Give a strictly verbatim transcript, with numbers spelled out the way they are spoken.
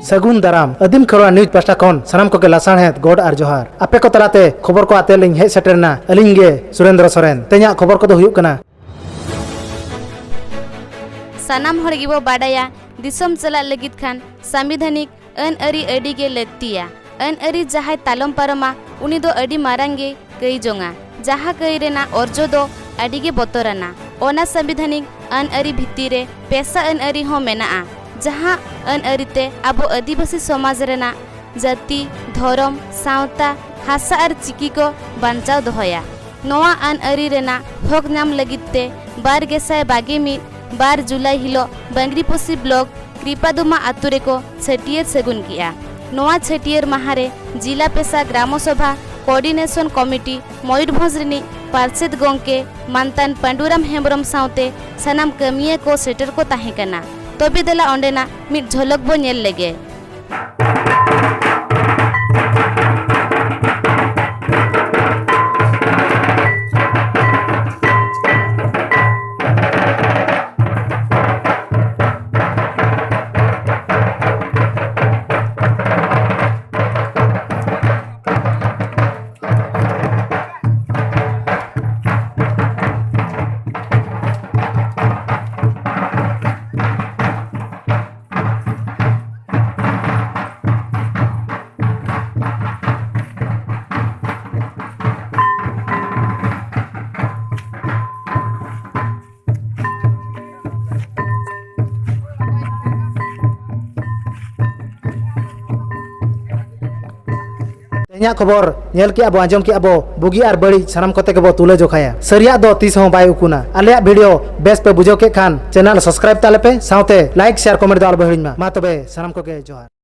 ᱥᱟᱹᱜᱩᱱ ᱫᱟᱨᱟᱢ᱾ ᱟᱹᱫᱤᱢ ᱠᱷᱮᱨᱣᱟᱲ ᱱᱤᱭᱩᱡᱽ ᱯᱟᱦᱴᱟ ᱠᱷᱚᱱ ᱥᱟᱱᱟᱢ ᱠᱚᱜᱮ ᱞᱟᱥᱟᱲᱦᱮᱫ ᱜᱚᱰ ᱟᱨ ᱡᱚᱦᱟᱨ᱾ ᱟᱯᱮ ᱠᱚ ᱛᱟᱞᱟᱛᱮ ᱠᱷᱚᱵᱚᱨ ᱠᱚ ᱟᱛᱮ ᱞᱤᱧ ᱦᱮᱡ ᱥᱮᱴᱮᱨ ᱮᱱᱟ ᱟᱹᱞᱤᱧ ᱜᱮ ᱥᱩᱨᱮᱱᱫᱨᱚ ᱥᱚᱨᱮᱱ᱾ ᱛᱮᱦᱮᱧᱟᱜ ᱠᱷᱚᱵᱚᱨ ᱠᱚᱫᱚ ᱦᱩᱭᱩᱜ ᱠᱟᱱᱟ᱾ ᱥᱟᱱᱟᱢ ᱦᱚᱲ ᱜᱮᱵᱚ ᱵᱟᱰᱟᱭᱟ, ᱫᱤᱥᱚᱢ ᱪᱟᱞᱟᱜ ᱞᱟᱹᱜᱤᱫ ᱠᱷᱟᱱ ᱥᱟᱢᱵᱤᱫᱷᱟᱱᱤᱠ ᱟᱹᱱ ᱟᱹᱨᱤ ᱟᱹᱰᱤ ᱜᱮ ᱞᱟᱹᱠᱛᱤᱭᱟ᱾ ᱟᱹᱱ ᱟᱹᱨᱤ ᱡᱟᱦᱟᱸᱭ ᱛᱟᱞᱚᱢ ᱯᱟᱨᱚᱢᱟ, ᱩᱱᱤ ᱫᱚ ᱟᱹᱰᱤ ᱢᱟᱨᱟᱝ ᱜᱮ ᱠᱟᱹᱭ ᱡᱚᱝᱟ, ᱡᱟᱦᱟᱸ ᱠᱟᱹᱭ ᱨᱮᱱᱟᱜ ᱚᱨᱡᱚ ᱫᱚ ᱟᱹᱰᱤ ᱜᱮ ᱵᱚᱛᱚᱨᱟᱱᱟ᱾ ᱚᱱᱟ ᱥᱟᱢᱵᱤᱫᱷᱟᱱᱤᱠ ᱟᱹᱱ ᱟᱹᱨᱤ ᱵᱷᱤᱛᱤᱨ ᱨᱮ ᱯᱮᱥᱟ ᱟᱹᱱ ᱟᱹᱨᱤ ᱦᱚᱸ ᱢᱮᱱᱟᱜᱼᱟ, ᱡᱟᱦᱟᱸ ᱟᱹᱱ ᱟᱹᱨᱤ ᱛᱮ ᱟᱵᱚ ᱟᱹᱫᱤᱵᱟᱹᱥᱤ ᱥᱚᱢᱟᱡᱽ ᱨᱮᱱᱟᱜ ᱡᱟᱹᱛᱤ, ᱫᱷᱚᱨᱚᱢ, ᱥᱟᱶᱛᱟ, ᱦᱟᱥᱟ ᱟᱨ ᱪᱤᱠᱤ ᱠᱚ ᱵᱟᱧᱪᱟᱣ ᱫᱚᱦᱚᱭᱟ᱾ ᱱᱚᱣᱟ ᱟᱹᱱ ᱟᱹᱨᱤ ᱨᱮᱱᱟᱜ ᱦᱚᱠ ᱧᱟᱢ ᱞᱟᱹᱜᱤᱫ ᱛᱮ ᱵᱟᱨ ᱜᱮᱥᱟᱭ ᱵᱟᱜᱮ ᱢᱤᱫ ᱵᱟᱨ ᱡᱩᱞᱟᱭ ᱦᱤᱞᱳᱜ ᱵᱟᱝᱨᱤᱯᱚᱥᱤ ᱵᱞᱚᱠ ᱠᱨᱤᱯᱟᱫᱩᱢᱟ ᱟᱛᱳ ᱨᱮᱠᱚ ᱪᱷᱟᱹᱴᱭᱟᱹᱨ ᱥᱟᱹᱜᱩᱱ ᱠᱮᱜᱼᱟ᱾ ᱱᱚᱣᱟ ᱪᱷᱟᱹᱴᱭᱟᱹᱨ ᱢᱟᱦᱟ ᱨᱮ ᱡᱤᱞᱟ ᱯᱮᱥᱟ ᱜᱨᱟᱢᱚ ᱥᱚᱵᱷᱟ ᱠᱳᱚᱨᱰᱤᱱᱮᱥᱚᱱ ᱠᱚᱢᱤᱴᱤ ᱢᱚᱭᱩᱨᱵᱷᱚᱸᱡᱽ ᱨᱤᱱᱤᱡ ᱯᱟᱨᱥᱮᱛ ᱜᱚᱢᱠᱮ ᱢᱟᱱᱛᱟᱱ ᱯᱟᱺᱰᱩᱨᱟᱢ ᱦᱮᱢᱵᱽᱨᱚᱢ ᱥᱟᱶᱛᱮ ᱥᱟᱱᱟᱢ ᱠᱟᱹᱢᱤᱭᱟᱹ ᱠᱚ ᱥᱮᱴᱮᱨ ᱠᱚ ᱛᱟᱦᱮᱸ ᱠᱟᱱᱟ᱾ ᱛᱚᱵᱮ ᱫᱮᱞᱟ ᱚᱸᱰᱮᱱᱟᱜ ᱢᱤᱫ ᱡᱷᱚᱞᱚᱠ ᱵᱚ ᱧᱮᱞ ᱞᱮᱜᱮ᱾ ᱛᱮᱦᱮᱧᱟᱜ ᱠᱷᱚᱵᱚᱨ ᱧᱮᱞ ᱠᱮᱜᱼᱟ ᱵᱚ, ᱟᱸᱡᱚᱢ ᱠᱮᱜᱼᱟ ᱵᱚ, ᱵᱩᱜᱤ ᱟᱨ ᱵᱟᱹᱲᱤᱡ ᱥᱟᱱᱟᱢ ᱠᱚᱛᱮ ᱜᱮᱵᱚ ᱛᱩᱞᱟᱹ ᱡᱚᱠᱷᱟᱭᱟ᱾ ᱥᱟᱹᱨᱤᱭᱟᱜ ᱫᱚ ᱛᱤᱥ ᱦᱚᱸ ᱵᱟᱭ ᱩᱠᱩᱱᱟ᱾ ᱟᱞᱮᱭᱟᱜ ᱵᱷᱤᱰᱤᱭᱳ ᱵᱮᱥ ᱯᱮ ᱵᱩᱡᱷᱟᱹᱣ ᱠᱮᱫ ᱠᱷᱟᱱ ᱪᱮᱱᱮᱞ ᱥᱟᱵᱥᱠᱨᱟᱭᱤᱵ ᱛᱟᱞᱮ ᱯᱮ, ᱥᱟᱶᱛᱮ ᱞᱟᱭᱤᱠ, ᱥᱮᱭᱟᱨ, ᱠᱚᱢᱮᱱᱴ ᱫᱚ ᱟᱞᱚ ᱯᱮ ᱦᱤᱲᱤᱧ ᱢᱟ᱾ ᱢᱟ ᱛᱚᱵᱮ ᱥᱟᱱᱟᱢ ᱠᱚᱜᱮ ᱡᱚᱦᱟᱨ᱾